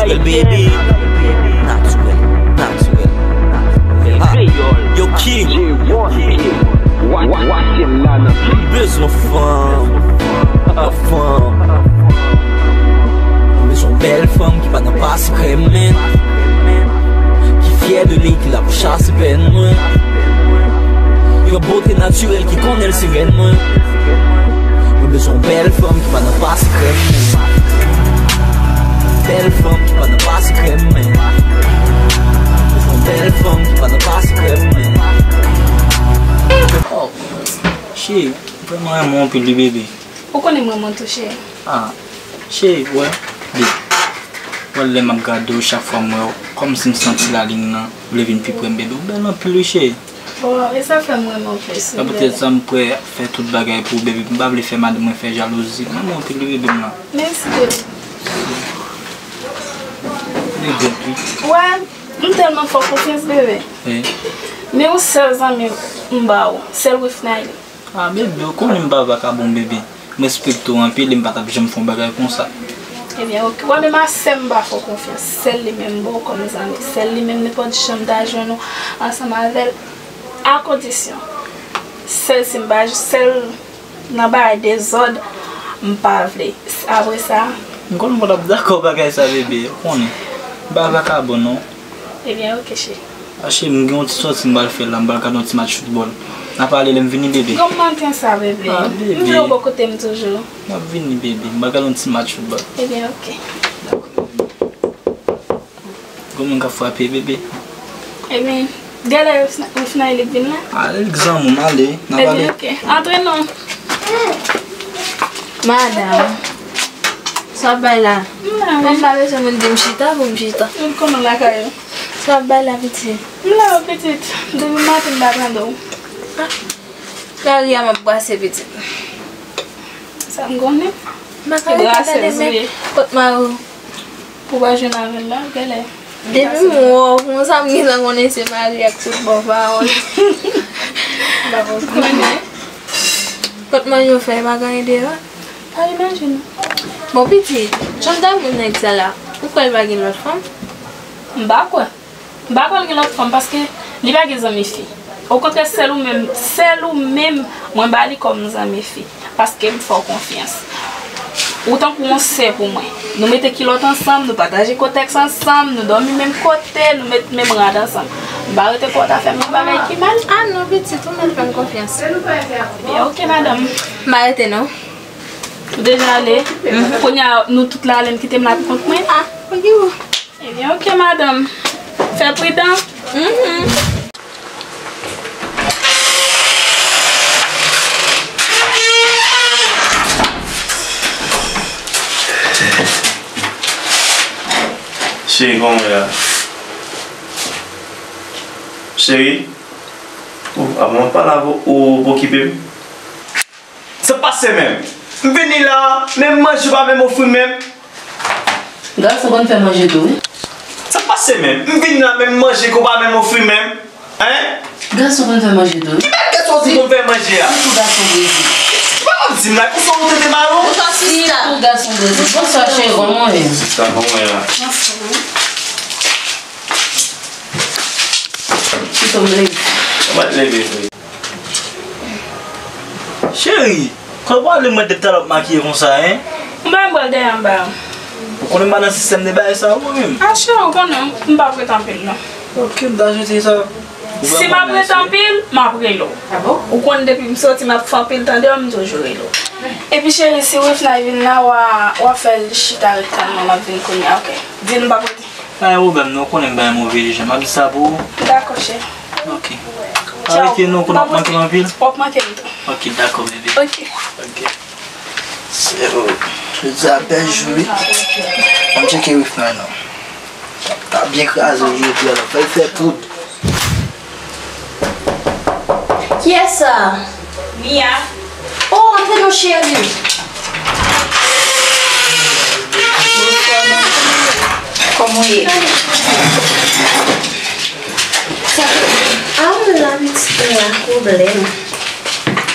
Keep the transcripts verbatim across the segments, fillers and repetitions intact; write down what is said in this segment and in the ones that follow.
Bèl bebe, natirèl, natirèl. Ha, yo ki bezwen fanm, yon fanm. Mwen bezwen yon bèl fanm ki pa nan pase krèm, men ki fyè de li, ki la pou chase pèn mwen. Yon bote natirèl ki konnen l se rèn mwen. Mwen bezwen yon bèl fanm ki pa nan pase krèm, men bèl fanm ki pa nan pase krèm, men mwen bezwen yon bèl fanm ki pa nan pase krèm, men. Oh, cheri, vrèman renmen w anpil wi, bebe. Ou konnen m renmen w tou, cheri. Ah, cheri, wè, bebe. Wè, lè m ap gade w, chak fwa m wè w, kòmsi m santi lalin nan vle vin pi pre m, bebe. Ou bèl anpil wi, cheri. Bon, e sa fè m renmen w plis, wi, bebe. Se poutèt sa m prè fè tout bagay pou ou, bebe. M pa vle fè madanm mwen fè jalouzi. M renmen w anpil wi, bebe m lan. Mèsi, bebe. Ou regrèt wi. Wè, m tèlman fè w konfyans, bebe. Wi. Men yon sèl zanmi m ba w, sèl Wifnaï. Ah, bebe, ou konnen m pa vakabon, bebe. M respekte w anpil e m pa t ap janm fè yon bagay konsa. Ebyen, oke. Wè, menm a sè m pa fè w konfyans. Sèl li menm m ba w kòm zanmi. Sèl li menm, nenpòt jan m ta jwenn ou ansanm avè l, a kondisyon. Sèl si m pa, sèl nan bagay dezòd, m pa vle. Apre sa, m konnen w pa t ap dakò bagay sa, bebe. Ou konnen. M pa vakabon, non. Ebyen, oke, cheri. A, cheri, m gen yon ti sòti m pral fè la, m pral gade yon ti match foutbòl. N a pale lè m vini, bebe. Granm maten sa, bebe. Ah, bebe. M vle w bò kote m toujou. M ap vini, bebe. M pral gade yon ti match foutbòl. Ebyen, oke. Dakò, bebe. Granmoun k ap frape, bebe. Ebyen, gade Wifnaï, li vin la. Ale, granmoun, ale. N a pale. Ebyen, oke. Antre non. Madanm. Sa w ap bay la? M la, wi. Mwen pa bezwen moun di m chita pou m chita. Moun konnen lakay ou. Sa w ap bay la, pitit? M la, wi, pitit. Depi maten m pa tande w. Ah. Lari a m ap brase, pitit. Sa m konnen. M pa ka rete tande men. Kot mari w? Pou w pa jwenn avè l la, genlè. Depi m wè w konsa, m gentan konnen se mari ak tout bon pawòl. M pa konn konnen. Kot manje w fè, pa gen anyen deyò? Pa imajine. Bon, pitit, jan w ta wè nèg sa la, ou kwè l pa gen lòt fanm? M pa kwè. M pa kwè l gen lòt fanm paske li pa gen zanmi fi. Okontrè, sèl ou menm, sèl ou menm, mwen ba li kòm zanmi fi. Paske m fè w konfyans. Ou tankou yon sè pou mwen. Nou mete kilòt ansanm, nou pataje kotèks ansanm, nou dòmi menm kote, nou met menm rad ansanm. M pa rete kwè w ta fè m yon bagay ki mal. Ah non, pitit, ou mèt fè m konfyans. Ebyen, oke, madanm. M pa rete non. Ou deja ale? Mhm. Kounye a, nou tout la ale, n kite m la pou kont mwen? Ah, oke. Ebyen, oke, madanm. Fè pridan. Mhm. Cheri, kòman w ye a? Cheri? Ou, avan m pale avè w, ou okipe m? Sa pase menm? M vini la, menm manje ou pa menm ofri m menm. Gason konn fè manje tou, wi. Sa pase menm? M vini la, menm manje ke w pa menm ofri m menm. Hein? Gason konn fè manje tou, wi. Ki bèl gason di konn fè manje a? Sitou gason Brezil. Ou pa konn di m la, konsa ou tande mal ou? Sitou gason Brezil. Bonswa, cheri, kòman w ye? Sista, kòman w ye la? Anfòm, wi. Sitou m leve. Ou mèt leve vre. Cheri, kote w prale mwen depi talè w ap makiye konsa, en? Mwen pa menm pral dèyè anba. Ou konnen m pa nan sistèm de bagay sa yo, mwen menm. A cheri, ou konnen, m p ap ret anpil, non. Ok, m ta swete sa. Si m ap ret anpil, m ap rele w. A bon? Ou konn depi m soti, m ap fè anpil tan deyò, m toujou rele w. Epi cheri, si Wifnay vin la, w a, w a fè l chita ret tann mwen, m ap vin kounye a, ok? Di l m p ap rete. Pa gen pwoblèm non, ou konnen m pa gen move jan. M ap di sa pou ou. Dakò, cheri. Ok. Pa rete non, konnen w ap manke m anpil. W ap manke m tou. Ok, dakò, bebe. Ok. Ok. Se, oh, jodi a bèl jou, wi. Ann tcheke Wifnay non. L ap byen kraze w jodi a, l ap fè l fè poud. Kiyès sa? Mia. Oh, antre non, cheri. Bonswa, madanm. Kòman w ye? Sa, ah, m la, pitit mwen, pwoblèm.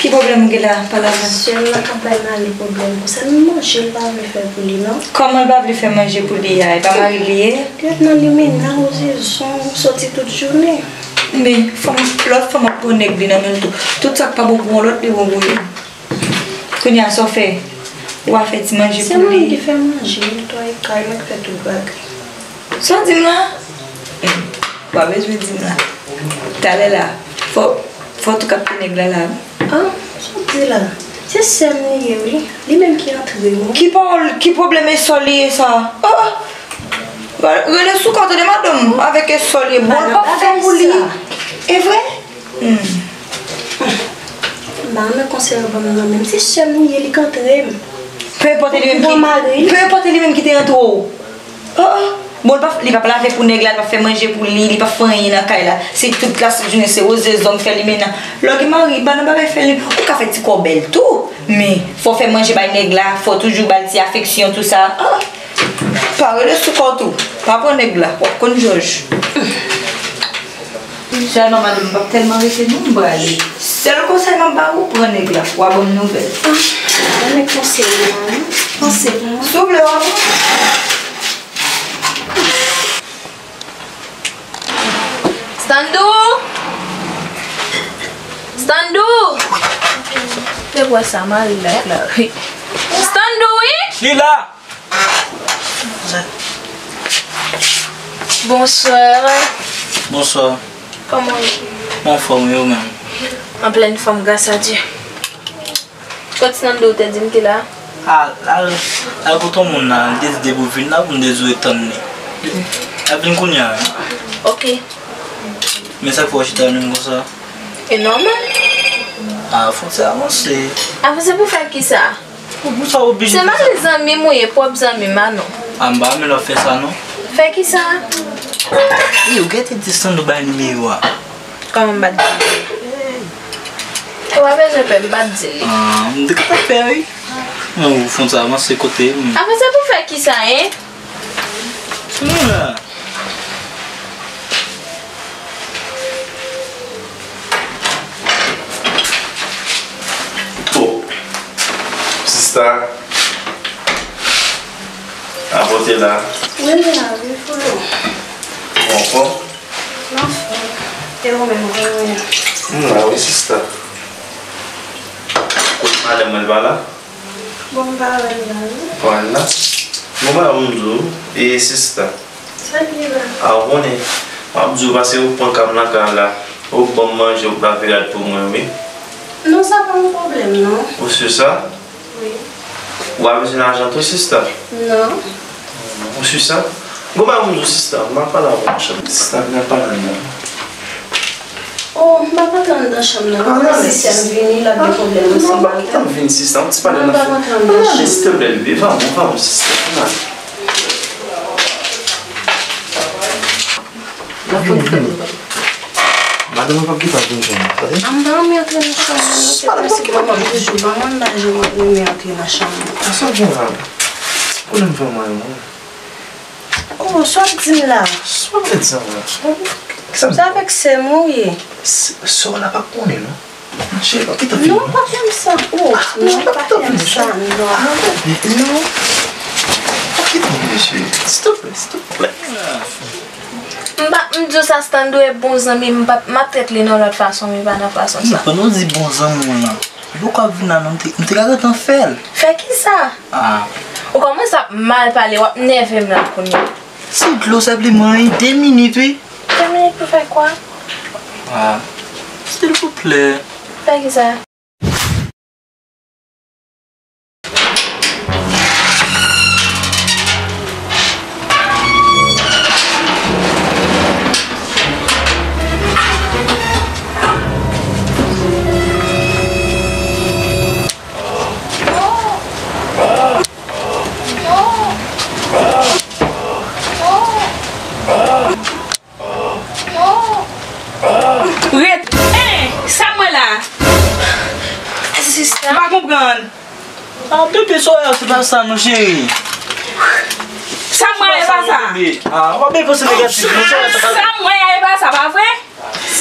Ki pwoblèm ou gen la? Pale avè m. Sè m nan k ap bay mari pwoblèm konsa, menm manje l pa vle fè pou li non. Kòman l pa vle fè manje pou li a? E pa mari l li ye? Gad nan limena, ozezon, soti tout jounen. Men fanm, lòt fanm ap pran nèg li nan men l tou. Tout sa k pa bon pou yon lòt, li bon pou li. Kounye a sa w fè? Ou a fè ti manje pou li. Se mwen ki fè manje, netwaye kay, mwen ki fè tout bagay. Sa w di m la? Hmm. Ou pa bezwen di m la. Talè la, fò, fò tou kapte nèg la la. Ah, sa w di la? Se sè m li ye wi. Li menm ki antre wi. Ki pawòl, ki pwoblèm e sò li ye sa? Ah, ah. Rele sou kò w tande madanm avèk e sò li ye. Bon, l p ap fè pou li. E vre? Hmm. M pa renmen konsèy ou ban m nan, menm si sè m li ye, li k antre m. Pe enpòte li menm ki, pe enpòte li menm ki te antre w. Oh, oh. Bon, li p ap, li p ap lave pou nèg la, li p ap fè manje pou li, li p ap fè anyen nan kay la. Se tout la jounen, se ozezon k fè limena. Lè w gen mari, ba nan bagay fè li. Ou ka fè ti kò bèl tou, men fò w fè manje bay nèg la, fò w toujou ba l ti afeksyon, tou sa. Ah. Pa rele sou kò w tou. Pa pran nèg la. W ap konn jòj. Sèlman, madanm, m p ap tèlman rete non, m prale. Sèl konsèy m ap ba ou, pran nèg la. W a ban m nouvèl. Ah, mwen nèg konsèy mwen, wi. Panse pou mwen. Si w vle, w a pran. Standou! Standou! Te kwè sa, mari l la, la, wi. Standou, wi! Li la! Bonswa. Bonswa. Kòman w ye? Mwen anfòm, e ou menm? An plèn fòm, gras a Dye. Kot Standou te di m te la? A, l al, l al kote yon moun la, li te di depi w vin la pou m te di w ret tann li. L ap vin kounye a, wi. Ok. Men sa k fè w chita menm konsa? E nòmal. A, fò w ti avanse. Avanse pou fè kisa? Ou, pou sa w oblije fè sa? Se mari zanmi m ou ye, pwòp zanmi m a non. A, m pa renmen lè w ap fè sa non. Fè kisa? Ey, ou gentan di Standou bay nimewo a. Kòman m pa t di li? Ou pa bezwen pè, m pa t di li. A, m te gentan pè wi. Non, ou fè sa avanse kote m. Avanse pou fè kisa, en? Sou nou la. Oh, sista. Apòte la. Wi, m la, wi, Folo. Ou anfòm? M anfòm. E ou menm, kòman w ye? M la, wi, sista. Kote madanm mwen, l pa la? Bon, m pa wè l la, non. Pa wè l la? Bon, ba m di w, e sista. Sa l ye la? A, ou konnen, m ap di w pase ou pran ka m nan kay la. Ou ban m manje, ou lave rad pou mwen, wi. Non, sa pa yon pwoblèm, non. Ou si sa? Wi. Ou pa bezwen lajan tou, sista? Non. Ou si sa? Bon, ba m di w, sista, m ap pale avè w nan chanm. Sista, vin ap pale anndan. Oh, m pa p antre anndan chanm nan. Ah, non, si sè m vini, l ap gen pwoblèm ansanm avè m. Non, pa gentan vin, sista, yon ti pale nan fè. Non, pa antre anndan chanm. Silteplè, bebe, vamon, vamon, sista, vin ale. Vini, vini. Madanm mwen p ap gentan vin jwenn ou, tande? Ah, m pa renmen antre nan chanm nan, non, se prensip manman m toujou ban mwen, m pa janm renmen antre nan chanm nan. Sa w gen la? Ki pwoblèm fè mwen, non? Oh, sa w ap di m la? Sa w ap di m la? Sa avèk sè m ou ye? Sè w la p ap konnen, non. Monchè, pa gentan vin, non. Non, pa fè m sa. Oh, non, pa fè m sa, non. Non. Pa gentan vin, mesye. Silteplè, silteplè. M pa, m di w sa, Standou e bon zanmi m, m p ap, m ap trèt li nan lòt fason, men pa nan fason sa. Non, pandan w di bon zanmi w lan, li poko ap vin la non, m te, m te ka gentan fè l. Fè kisa? Ah. Ou kòmanse ap mal pale, w ap nève m la kounye a. Se dlo senpleman, wi, de minit, wi. De minit pou fè kwa? Ah, silvouplè. Fè kisa? Ret! Hein! Sa mwen la? Sista. M pa konprann. Ah, bebe, sa w ye a, se pa sa non, cheri. Sa mwen la, e pa sa. Bebe. Ah, w ap panse negatif, non, sa w ye a, se pa sa. Sa mwen la, e pa sa, pa vre?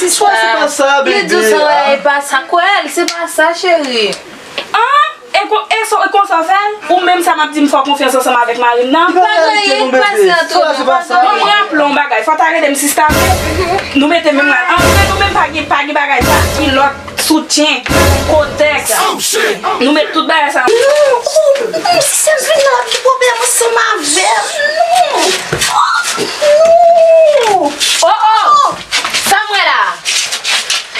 Sista, se pa sa, li di w se yon bagay pa sa. Kwè l, se pa sa, cheri. An? E kon, e so, e konsa w fè l? Ou menm sa m ap di m fè w konfyans ansanm avèk mari m nan? Pa gen anyen k pase ant nou. Bon, m raple w yon bagay, fò w ta rele m sista vre. Nou mete menm la. Antre nou menm pa gen, pa gen bagay sa, kilòt, soutyen, kotèks. Nou met tout bagay sa. Non, oh, oh, si se vin la ki pwoblèm ansanm avè m. Non. Oh, non. Oh, oh. Sa m wè la?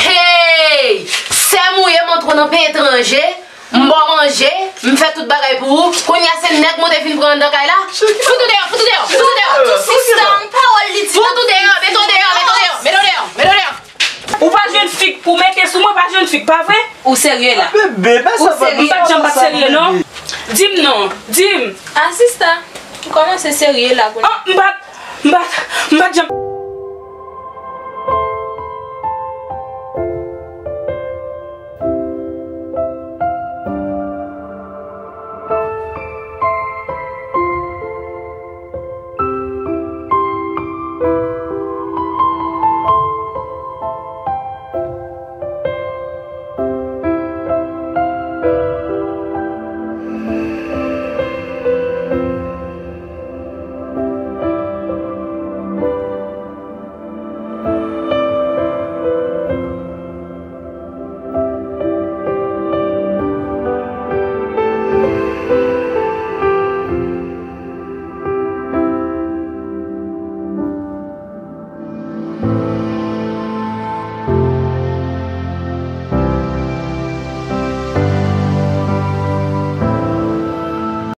Hey! Sè m ou ye, m antre w nan peyi etranje. M ba w manje, m fè tout bagay pou ou. Kounye a se nèg mwen te vin pran anndan kay la. Fout ou deyò, fout ou deyò, fout ou deyò. Sista, yon pawòl li di. Fout ou deyò, met ou deyò, met ou deyò, met ou deyò, met ou deyò. Ou pa jwenn fi k pou mete sou mwen, pa jwenn fi k, pa vre? Ou serye la? Bebe, pa sa, pa. M pa t janm pa t serye, non. Di m non, di m. A sista, ou kòmanse serye la kounye a. Oh, m pa t, m pa t, m pa t janm.